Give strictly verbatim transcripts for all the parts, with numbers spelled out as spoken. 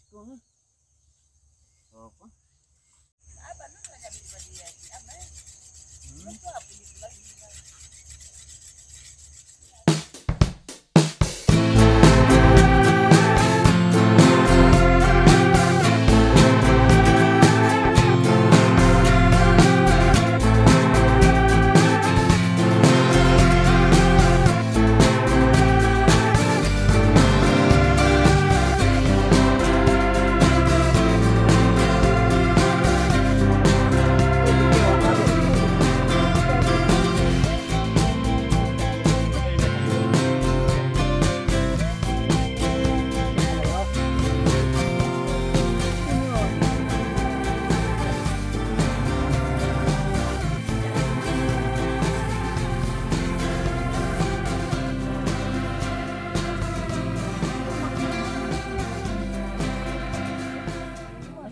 Apa?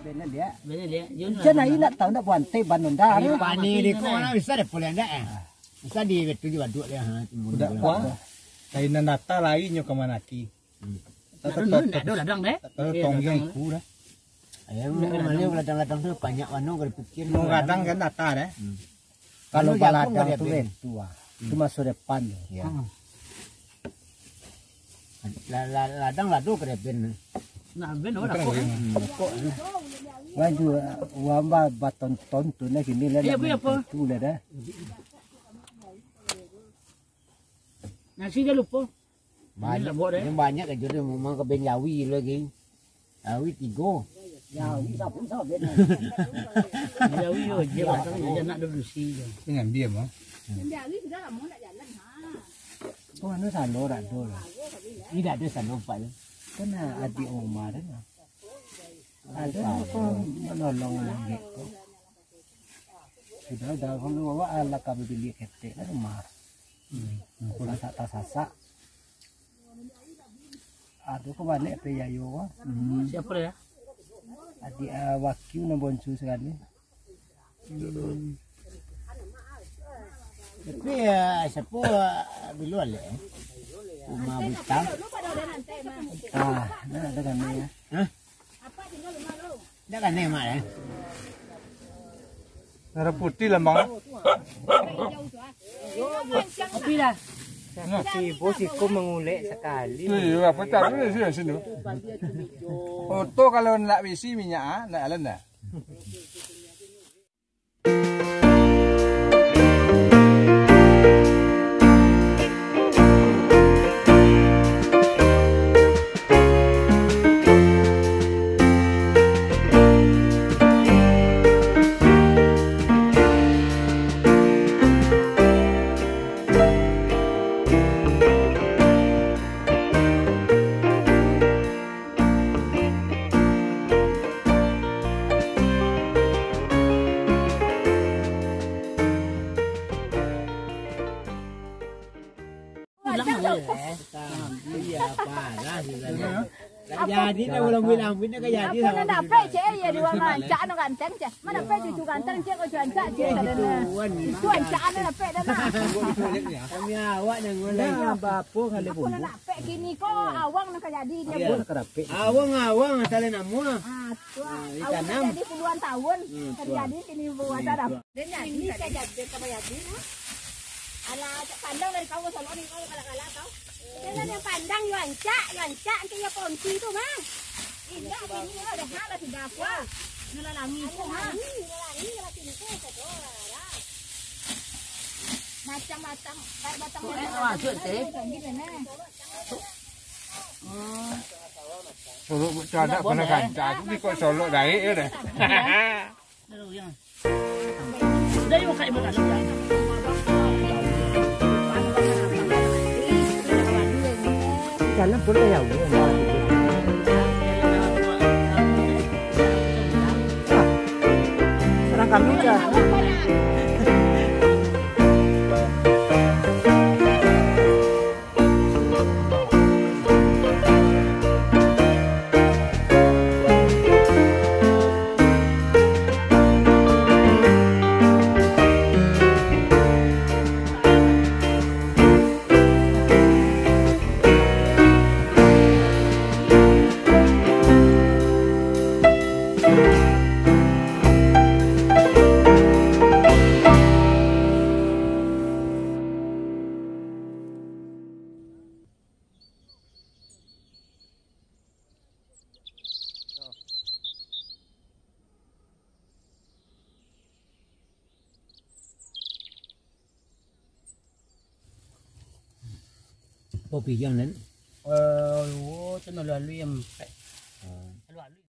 Bana dia. Bana dia. Jan ai nak tahu nak buantai ban onda. Ayo, bani di ko lah bisa deh, boleh ndak, eh? Bisa di betul juga dua dia, ha. Udah kuat. Lain nan data lain nyo ka manaki. Hmm. Nak dulu, nak dulu ladang deh. Tahu tonggiang ku dah. Ayo, mana ladang-ladang tu banyak mano kalau pikir. Mau ladang kan data deh. Hmm. Kalau baladang tu itu ah. Itu masa depan tu. Ya. Hmm. La-, la-, ladang lado ka deh ben. Nah, ben orang kok. Hmm, kok. Laju, wamba baton-ton tu nah kini lah. Iya, nak apa? Itu lah dah. Nasi dah lupa. Banyak, banyak aja deh, memang ka ben jawi lagi. Jawi tigo. Jawi sapu saben. Jawi yo, dia batang aja nak dulu si. Dengan dia mah. Jawi sudah lama nak jalan ha. Oh, anu salo dak ado lah. Tidak ada salo empat tu. Kan adik Omar kan. Ada kok menolong lagi kok. Sudah dah kalau awak ala kami bilik ketek lah rumah. Hmm. Tasasak, tasasak. Aduh, kok balik pe yayo, wah. Hmm. Siapa dia? Adik, ah, Wakil nan bonsu sekali. Hmm. Tapi, ah, siapa, ah, dulu alek, eh? Rumah Bintang. Ah, nah, ada kami ya. Hah? Dak kanai mak eh. Merah putih lah, Bang. Kopi lah. Nah. Si bos iko mangulek sakali. Iyo, apa tak boleh sini, sini. Oto kalau nak bisi minyak ah, nak jalan dah. Pulang lah. Iya, parah sih tadi. Tak jadi, tak ulang-ulang, tak jadi. Apa nak dapek, cek, ya, dua rancak, nak ganteng, cek. Mana dapek cucu ganteng, cek, kau cucu rancak, cek, tak ada. Itu rancak, nak dapek, dah, nah. Kami awak yang ngulai. Dah, apa, kalau nak dapek kini, kok awang nak jadi, dia. Iya. Awang, awang, asal nama. Ah, tu, ah, awang nak jadi puluhan tahun. Hmm, tak jadi, kini buat ada. Ini saja dia ka bayadi, ha? Alah, cak pandang dari kau, salon ni kau galak-galak kau. Jangan yang pandang, yo ancak, yo ancak, angke yo ponti tu, mah. Indak, bini yo dah hak lah sudah apa. Ngelangi tu, ha? Ngelangi, ngelangi, ngelangi tu, satu, lah, lah. Macam batang, kayak batang. Tu, eh, maksud, teh? Macam gitu, nah. Oh. Solok buat cak anak pernah kancak, aku ni kok solok daik je dah. Iya. Dalam pun dah jauh. Ah, orang kami dah. Kopi yang nan. Oh, tu lalu yang pakai